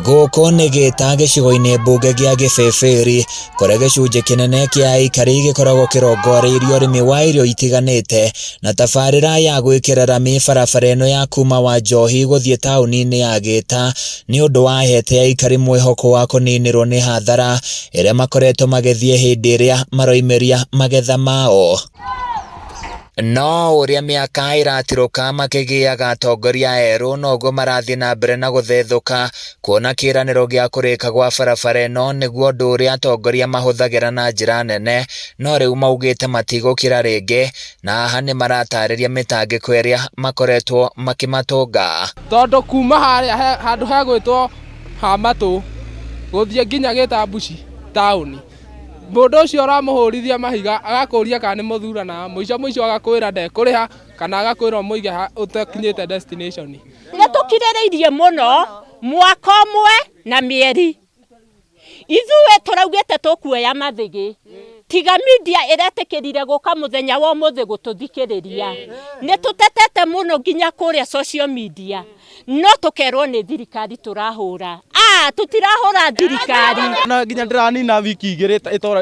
Gũkũ nĩ Gĩta gĩcigo-inĩ mbunge gĩa Gĩbĩbĩri kũrĩa gĩcunjĩ kĩnene kĩa aikari gĩkoragwo kĩrongoreirie ũrĩmi wa irio itiganĩte na tabarĩra ya gwĩkĩra rami barabara ĩno ya kuma Wanjohi gũthiĩ taũni-inĩ ya Gĩta nĩ ũndũ wahete aikari mwĩhoko wa kũninĩrwo nĩ hathara ĩrĩa makoretwo magĩthiĩ hĩndĩ ĩrĩa maroimĩria magetha mao. No ũrĩa mĩaka ĩratirũka makĩgĩaga atongoria erũ noguo marathiĩ na mbere na gũthethũka kuona kĩĩranĩro gĩa kũrĩka gwa barabara ĩno nĩguo ũndũ ũrĩa atongoria mahũthagĩra na njĩra nene, no rĩu maugĩte matigũkira rĩngĩ na haha nĩ maratarĩria mĩtangĩko ĩrĩa makoretwo makĩmatũnga. Tondũ kuma harĩa handũ hegwĩtwo Hamatũ gũthiĩ nginya Gĩtambuci taũni, Mũndũ ũcio ũramũhũrithia mahiga agakũria kana nĩ mũthurana, mũico mũico agakwĩra ndekũrĩha kana agakwĩra ũmũige ũtakinyĩte destination. Nĩ tũkirĩrĩirie mũno mwaka ũmwe na mĩeri. Ithuĩ tũraugĩte tũkuoya mathĩgĩ tiga media ĩretĩkĩrire gũka mũthenya wa ũmũthĩ gũtũthikĩrĩria. Nĩ tũtetete mũno nginya kũrĩa social media. No tũkerwo nĩ thirikari tũrahũra. Ah, tũtirahũra thirikari. Na nginya ndĩranina wiki igĩrĩ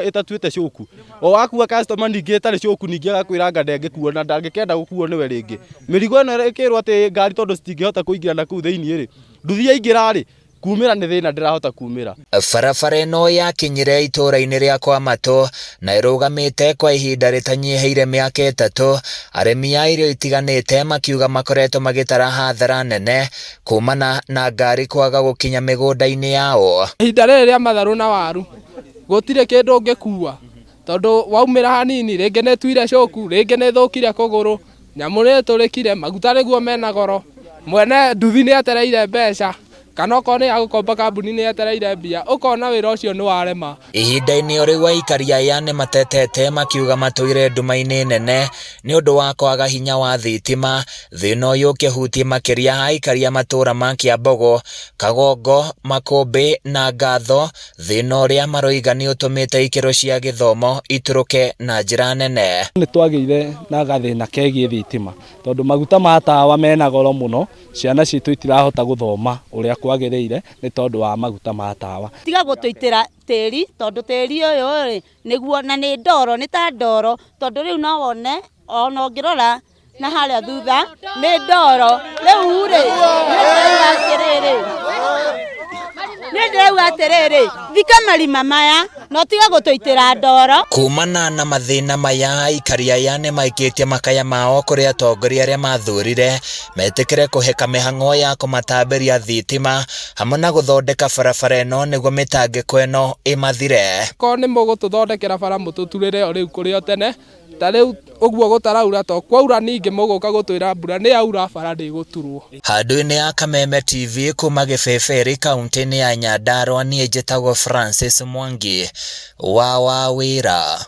ĩtatuĩte coku. O wakua customer ningĩ ĩtarĩ coku ningĩ agakwĩra anga ndangĩkuo na ndangĩkenda gũkuo nĩwe rĩngĩ. Mĩrigo ĩno ĩkĩrwo atĩ ngari tondũ citingĩhota kũingĩra na kũu thĩinĩ rĩ, nduthi yaingĩra rĩ, kumĩra nĩ thĩna ndĩrahota kumĩra. Barabara ĩno yakinyire itũũra-inĩ rĩa Kwamatũ na ĩrũgamĩte kwa ihinda rĩtanyihĩire mĩaka ĩtatũ, arĩmi a irio itiganĩte makiuga makoretwo magĩtara hathara nene kumana na ngari kwaga gũkinya mĩgũnda-inĩ yao. Ihinda rĩrĩ rĩa matharũ na waru gũtirĩ kĩndũ ũngĩkua tondũ waumĩra hanini rĩngĩ nĩ ĩtuire coku, rĩngĩ nĩ ĩthũkire kũgũrũ, nyamũ nĩ ĩtũrĩkire, maguta nĩguo mena goro, mwene nduthi nĩ etereire mbeca. Kana okorwo nĩ ya gũkomba kambuni nĩ yetereire mbia, ũkona wĩra ũcio nĩ warema. Ihinda-inĩ o rĩu aikari aya nĩ matetete makiuga matũire nduma-inĩ nene nĩ ũndũ wa kwaga hinya wa thitima, thĩna ũyũ ũkĩhutia makĩria aikari a matũra ma Kĩambogo, Kagongo, Makũmbĩ na Ngatho, thĩna ũrĩa maroiga nĩ ũtũmĩte ikĩro cia gĩthomo itũrũke na njĩra nene. Nĩ twagĩire na gathĩna kegiĩ thitima tondũ maguta ma tawa mena goro mũno. Ciana citũ itirahota gũthoma ũrĩa kwagĩrĩire nĩ tondũ wa maguta ma tawa. Tiga gũtũitĩra tĩri tondũ tĩri ũyũ rĩ, nĩguo na nĩ ndoro, nĩ ta ndoro tondũ rĩu no wone ona ũngĩrora na harĩa thutha nĩ ndoro. Rĩu rĩ, niĩ ndĩrauga atĩrĩrĩ, niĩ ndĩrauga atĩrĩrĩ, thika marima maya na ũtige gũtũitĩra ndoro. Kumana na mathĩna maya, aikari aya nĩ maikĩtie makaya mao kũrĩ atongoria arĩa mathurire metĩkĩre kũhĩka mĩhang'o ya kũmatambĩria thitima hamwe na gũthondeka barabara ĩno nĩguo mĩtangĩko ĩno ĩmathire. Korwo nĩ mũgũtũthondekera bara mũtũturĩre o rĩu kũrĩ o tene, ta rĩu ũguo gũtaraura to kwaura ningĩ mũgũka gũtwĩra mbura nĩ yaura bara ndĩgũturwo. Handũ-inĩ ya Kameme TV kuma Gĩbĩbĩri kauntĩ-inĩ ya Nyandarua niĩ njĩtagwo Francis Mwangi wa Wawĩra.